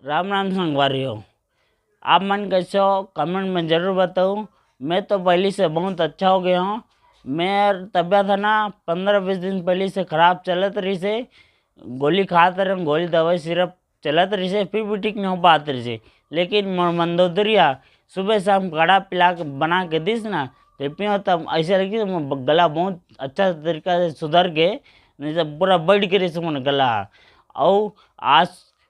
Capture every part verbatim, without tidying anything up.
राम राम संगवारी हो, आप मन कैसे हो, कमेंट में जरूर बताओ। मैं तो पहले से बहुत अच्छा हो गया हूँ। मेरा तबीयत है ना, पंद्रह बीस दिन पहले से खराब चलत रही से, गोली खात रहे, गोली दवाई सिरप चलत रही से, फिर भी ठीक नहीं हो पात रही से। लेकिन मोर मंदोदरिया सुबह शाम काढ़ा पिला के, बना के दिस ना, तो पियो तब ऐसे लगी कि मोर गला बहुत अच्छा तरीका से सुधर के, नहीं तो पूरा बैठ के रही से मोर गला। और आज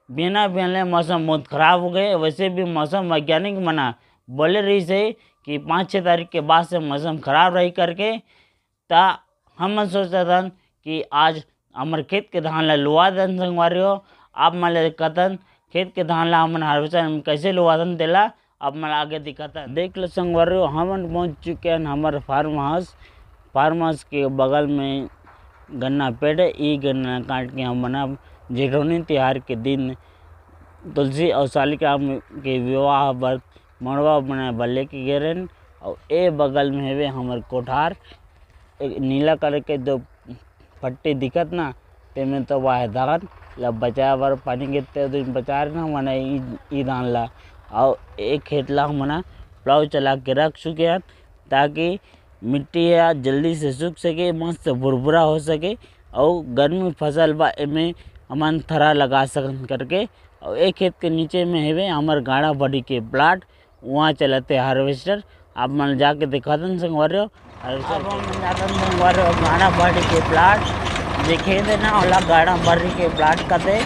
बिना बिहान ले मौसम बहुत खराब हो गए। वैसे भी मौसम वैज्ञानिक मना बोले रही से कि पाँच छः तारीख के बाद से मौसम खराब रही करके। ता हम मन सोचत हन कि आज हमर खेत के धान ला लुवा दन संगवारी हो। आप मन ले कतन खेत के धान ला हमन हार्वेस्टर में कैसे लुवा दन, तेला आप मन आगे दिखात हन। देख लो संगवारी हो, हमन पहुंच चुके हन हमर फार्म हाउस। फार्म हाउस के बगल में गन्ना पेड़ है। ई गन्ना काट के हमन अब जेठौनी तिहार के दिन तुलसी और शालिका के विवाह बर मड़वा बनाए बर लेके गे रहेन। और ए बगल में हवे हमर कोठार, एक नीला कलर के जो पट्टी दिखत ना, तेमे तो वाहे धान ला बचाए बर पानी के ते दिन बचा रहे ना, मने ई, ई धान ला। और एक खेत ला हमन प्लाव चला के रख चुके हैं, ताकि मिट्टी ह जल्दी से सूख सके, मस्त भुरभुरा हो सके, और गर्मी फसल बा एमे हमन थरा लगा सकन करके। और एक खेत के नीचे में हेवे हमर गाड़ा बड़ी के प्लाट, वहाँ चलत हे हार्वेस्टर। आप मन जाके दिखा दन संगवारी हो। हार्वेस्टर अब हम जातन संगवारी हो गाड़ा बड़ी के प्लाट, जे खेत है ना, ओला गाड़ा बड़ी के प्लाट कथे।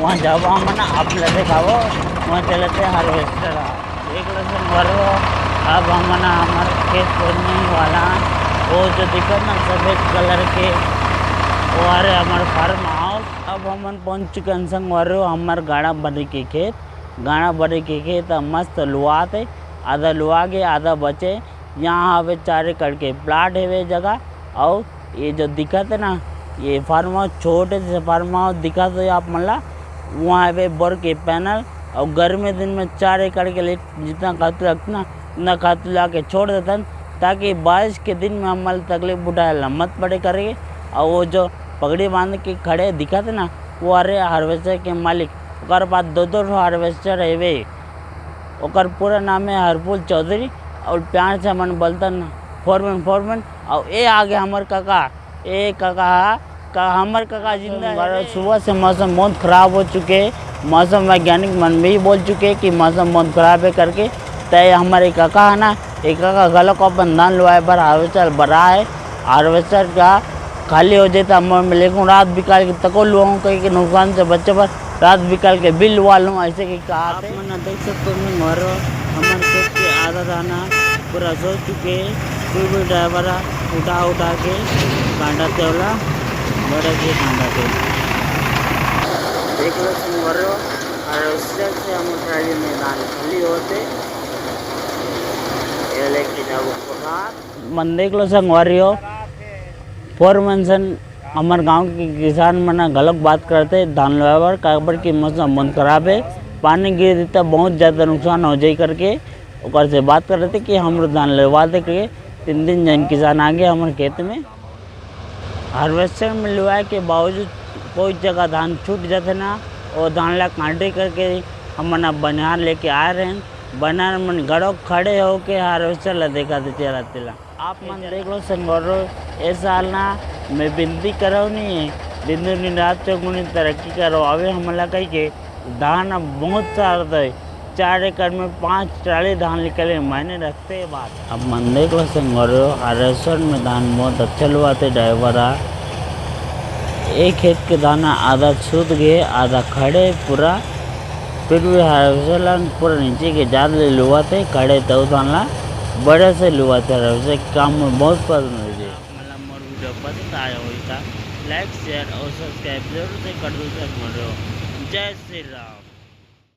वहाँ जाबो हमन, आप ला दिखाबो, वहाँ चलत हे हार्वेस्टर। देख लो संगवारी हो, अब हमन हमर खेत खोदने वाला, वो जो दिखत ना सफेद कलर के, वो हरे हमर फार्म हाउस। अब हमन पहुंच चुके हन संगवारी हो हमर गाड़ा बरी के खेत। गाड़ा बरी के खेत ह मस्त लुआत हे, आधा लुआ गे, आधा बचे। यहाँ हवे चार एकड़ के प्लाट हेवे जगह, और ये जो दिखत है ना, ये फार्म हाउस, छोटे से फार्म हाउस दिखत है आप मन ला। वहाँ हवे बोर के पैनल, और गर्मी दिन में चार एकड़ के लिए जितना खातू लगता ना, उतना खातू ला के छोड़ देतन, ताकि बारिश के दिन में हमन ला तकलीफ उठाए ला मत पड़े करके। और वो जो पगड़ी बांध के खड़े दिखत है ना, वो हरे हार्वेस्टर के मालिक। ओकर पास दो दो ठो हार्वेस्टर हेवे। ओकर पूरा नाम है हरपुल चौधरी, और प्यार से हमन बोलतन फोरमैन, फोरमैन। और ए आगे हमर काका, ए काका, का हमर काका जिंदा है। सुबह से मौसम बहुत खराब हो चुके, मौसम वैज्ञानिक मन भी बोल चुके कि मौसम बहुत खराब है करके। तय हमर एक काका है ना, एक काका घलो को अपन धान लुआए बर हार्वेस्टर बरा है। हार्वेस्टर का खाली हो जाए तो हम, लेकिन रात बिकाल के तको लुआऊँ कह के नुकसान से बचे बर रात बिकाल के भी लुआ लूँ, ऐसे के कहा आप थे। मन देख सकते हो, मोर हमर खेत के आधा दाना पूरा सो चुके, फिर भी ड्राइवर उठा उठा के कांडा तेवला बड़ा के कांडा के। देख लो संगवारी हो, और उससे से हम ट्राली में धान खाली होते, ये लेके जाओ कोठार। मन देख लो संगवारी हो, फोरमैन सन हमर गांव के किसान मन ह घलोक बात करते धान लुवाए बर, काबर कि मौसम बहुत खराब हे, पानी गिर दिता बहुत ज़्यादा नुकसान हो जाई करके ओकर से बात करते कि हमरो धान लुवा दे करके। तीन तीन जन किसान आगे हमर खेत में। हार्वेस्टर में लुवाए के बावजूद कोई जगह धान छूट जाथे ना, वो धान ला कांटे करके हमन अब बनिहार लेके आए रहेन। बनिहार मन घलो खड़े होके हार्वेस्टर ला देखा थे चला तेला। आप मन देख लो संगवारी हो, ए साल ना मैं बिनती करव नहीं है, बिंदु निराज चौगुनी तरक्की करवावे हमला कहिके। धान अब बहुत सारा दे, चार एकड़ में पाँच ट्राली धान निकले, मायने रखते बात। आप मन देख लो संगवारी हो, हार्वेस्टर में धान बहुत अच्छा लुआते ड्राइवर आ। एक खेत के धान आधा सूत गए, आधा खड़े पूरा, फिर भी हार्वेस्टर ला पूरा नीचे के जात ले लुआते खड़े तउ धान ला बड़े से लुआते हार्वेस्टर के काम में बहुत पसंद हो जाए। आप मन ला मोर वीडियो पसंद आया होही त like, share और subscribe जरूर से कर दो संगवारी हो। जय श्री राम।